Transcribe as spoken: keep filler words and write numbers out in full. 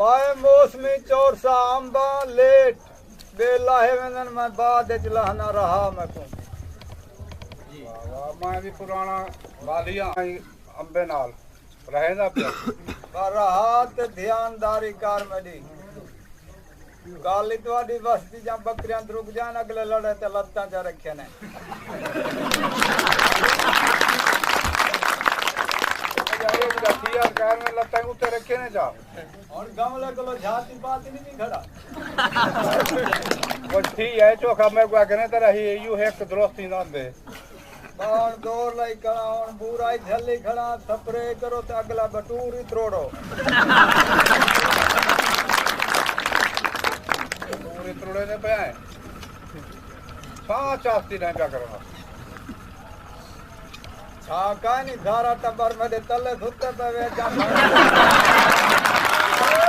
پائے موسمی چور سا امباں لیٹ، بے لاہے ویندن، میں بعد اچ لاہنا رہا میں کوں۔ واہ واہ، میں بھی پرانا مالی ہاں، امبے نال رہیندا پیا۔ پر رہا تے دھیان داری کر میڈی۔ کالی تہاڈی وستی جاں بکریاں ترک جان، اگلے لڑے تے لتاں چا رکھے نے۔ یار، اے جا تھی یار، کار میں لتاں اتے رکھے نے جا۔ ہن گملے کولو جھاتی پاتی نہیں کھڑا۔ او تھی ہے چوکھا، میں کو آکھنے تیرا ہی ایو ہے، ایک درست ہی نہ دے۔ ہݨ دور لئی کھڑا، ہݨ بورا ہی جھلی کھڑا، سپرے کرو تے اگلا بٹور ہی تروڑو۔ بٹور ہی تروڑے نے پئے ہیں۔ چھاں چاستی نہیں پیا کرنا۔ چھاں کائے نہیں، سارا ٹبر میݙے تلے ستے پئے وے، جا